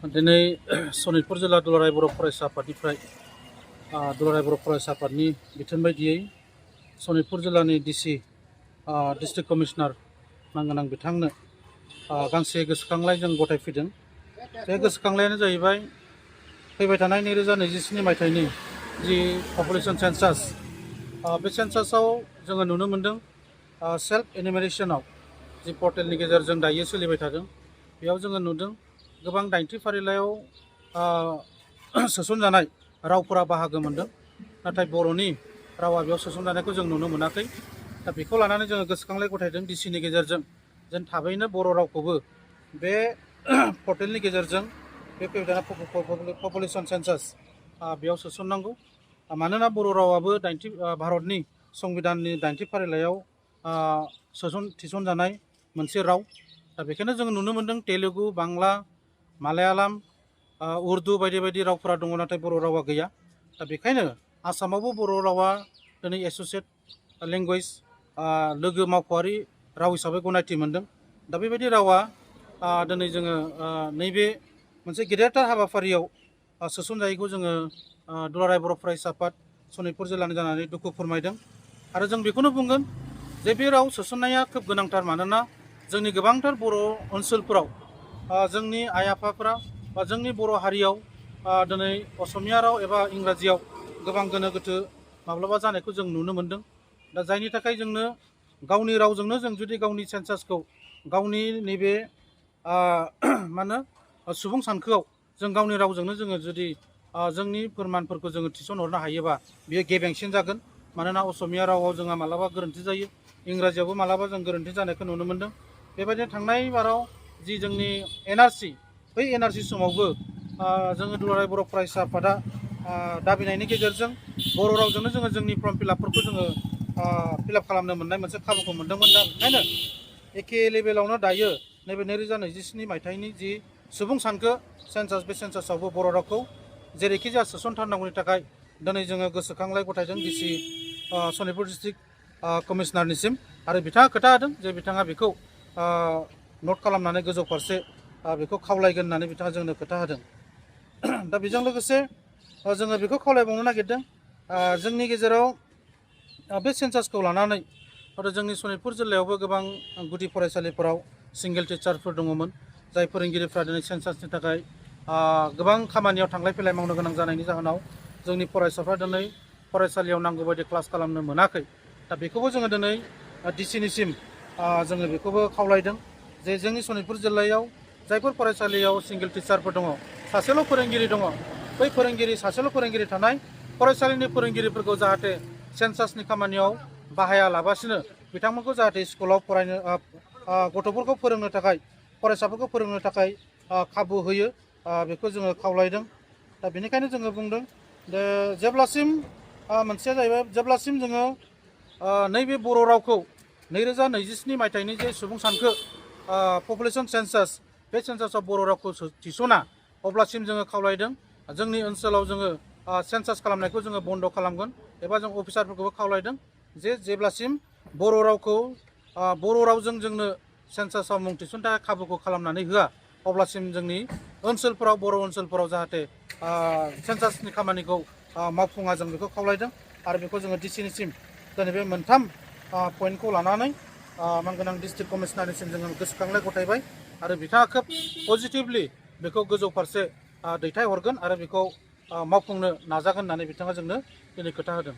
दिनै सनितपुर जिल्ला दुलाराय बर' फरायसा आफादनिफ्राय दुलाराय बर' फरायसा आफादनि बिथोन बायदियै सनितपुर जिल्लानि डिसि डिस्ट्रिक्ट कमिशनार नांगोनां बिथांनो गांसे गोसोखांलाइ जों गथायफैदों। बे गोसोखांलायानो जाहैबाय फैबाय थानाय 2027 मायथाइनि जि पपुलेशन सेन्सास, बे सेन्सासाव जोङो नुनो मोन्दों सेल्फ एनिमेरेशनाव जि पर्टेलनि गेजेरजों दायो सोलिबाय थादों, बेयाव जोङो नुदों गोबां 90 फारिलाइयाव सोसनजानाय रावफोरा बाहागो मोनदों, नाथाय बर'नि रावा बेयाव सोसनजानायखौ जों नुनो मोनाखै। दा बेखौ लानानै जोङो गोसोखांलाइ गथायदों डिसिनि गेजेरजों जेन थाबैनो बर' रावखौबो बे पर्टेलनि गेजेरजों बे फैबाय थानाय पपुलेशन सेन्सास बेयाव सोसननांगौ। मानोना बर' रावाबो भारतनि संबिधाननि 90 फारिलाइयाव थिसनजानाय मोनसे राव। दा बेखायनो जोङो नुनो मोन्दों तेलुगु, बांला, मालायालाम, उर्दु बायदि बायदि रावफोरा दङ, नाथाय बर' रावा गैया। दा बेखायनो आसामावबो बर' रावा दिनै एस'सिएट लेंगुवेज लोगो मावख'आरि राव हिसाबै गनायथि मोन्दों। दा बेबायदि रावा दिनै जोङो नैबे मोनसे गेदेरथार हाबाफारियाव सोसनजायैखौ जोङो दुलाराय बर' फरायसा आफाद सनितपुर जिल्लानि जानानै दुखु फोरमायदों। आरो जों बेखौनो बुंगोन जे बे राव सोसननाया खोब गोनांथार। मानोना जोंनि गोबांथार बर' ओनसोलफोराव जोंनि आइ आफाफोरा बा जोंनि बर' हारियाव दिनै असमिया राव एबा इंराजियाव गोबां गोनो गोथो माब्लाबा जानायखौ जों नुनो मोन्दों। दा जायनि थाखाय जोंनो गावनि रावजोंनो जों जुदि गावनि सेन्सासखौ गावनि नैबे सुबुं सानखोआव जों गावनि रावजोंनो जोङो जुदि जोंनि फोरमानफोरखौ जोङो थिसनहरनो हायोबा बियो गेबेंसिन जागोन। मानोना असमिया रावाव जोंहा मालाबा गोरोन्थि जायो, इंराजियावबो मालाबा जों गोरोन्थि जानायखौ नुनो मोन्दों। बेबायदिनो थांनाय बाराव जि जोंनि एनआरसि, बै एनआरसि समावबो जोङो दुलाराय बर' फरायसा आफादा दाबिनायनि गेजेरजों बर' रावजोंनो जोङो जोंनि फर्म फिलापफोरखौ जोङो फिलाप खालामनो मोननाय मोनसे खाबुखौ मोन्दोंमोन। दा ओंखायनो एखे लेभेलावनो दायो नैबे 2027 मायथाइनि जि सुबुं सानखो सेन्सास, बे सेन्सासावबो बर' रावखौ जेरैखि जाया सोसनथारनांगौनि थाखाय दिनै जोङो गोसोखांलाइ गथायदों डिसि सनितपुर डिस्ट्रिक्ट कमिशनारनिसिम। आरो बिथाङा खोथा होदों जे बिथाङा बेखौ नट खालामनानै गोजौ फारसे बेखौ खावलायगोन होननानै बिथाङा जोंनो खोथा होदों। दा बेजों लोगोसे जोङो बेखौ खावलायबावनो नागिरदों जोंनि गेजेराव बे सेन्सासखौ लानानै आरो जोंनि सनितपुर जिल्लायावबो गोबां गुदि फरायसालिफोराव सिंगेल टिचारफोर दङमोन, जाय फोरोंगिरिफ्रा दिनै सेन्सासनि थाखाय गोबां खामानियाव थांलाय फैलाय मावनो गोनां जानायनि जाहोनाव जोंनि फरायसाफ्रा दिनै फरायसालियाव नांगौ बायदि क्लास खालामनो मोनाखै। दा बेखौबो जोङो दिनै डिसिनिसिम जोङो बेखौबो खावलायदों जे जोंनि सनितपुर जिल्लायाव जायफोर फरायसालियाव सिंगेल टिचारफोर दङ, सासेल' फोरोंगिरि दङ, बै सासेल' फोरोंगिरि थानाय फरायसालिनि फोरोंगिरिफोरखौ जाहाथे सेन्सासनि खामानियाव बाहायालाबासिनो बिथांमोनखौ जाहाथे स्कुलाव फरायनो गथ'फोरखौ फोरोंनो थाखाय, फरायसाफोरखौ फोरोंनो थाखाय खाबु होयो, बेखौ जोङो खावलायदों। दा बेनिखायनो जोङो बुंदों जे जेब्लासिम मोनसेया जाहैबाय जेब्लासिम जोङो नैबे बर' रावखौ 2027 मायथाइनि जे सुबुं सानखो पपुलेशन सेन्सास, बे सेन्सासाव बर' रावखौ थिसना, अब्लासिम जोङो खावलायदों जोंनि ओनसोलाव जोङो सेन्सास खालामनायखौ जोङो बन्द' खालामगोन। एबा जों अफिसारफोरखौबो खावलायदों जे जेब्लासिम बर' रावखौ बर' रावजों जोंनो सेन्सासाव मुं थिसननो थाखाय खाबुखौ खालामनानै होआ, अब्लासिम जोंनि ओनसोलफोराव बर' ओनसोलफोराव जाहाथे सेन्सासनि खामानिखौ मावफुङा, जों बेखौ खावलायदों। आरो बेखौ जोङो डिसिनिसिम दिनै बे मोनथाम पइन्टखौ लानानै मानगोनां डिस्ट्रिक्ट कमिशनारनिसिम जोङो गोसोखांलाय गथायबाय। आरो बिथाङा खोब पजिटिभलि बेखौ गोजौ फारसे दैथायहरगोन आरो बेखौ मावफुंनो नाजागोन होननानै बिथाङा जोंनो दिनै खोथा होदों।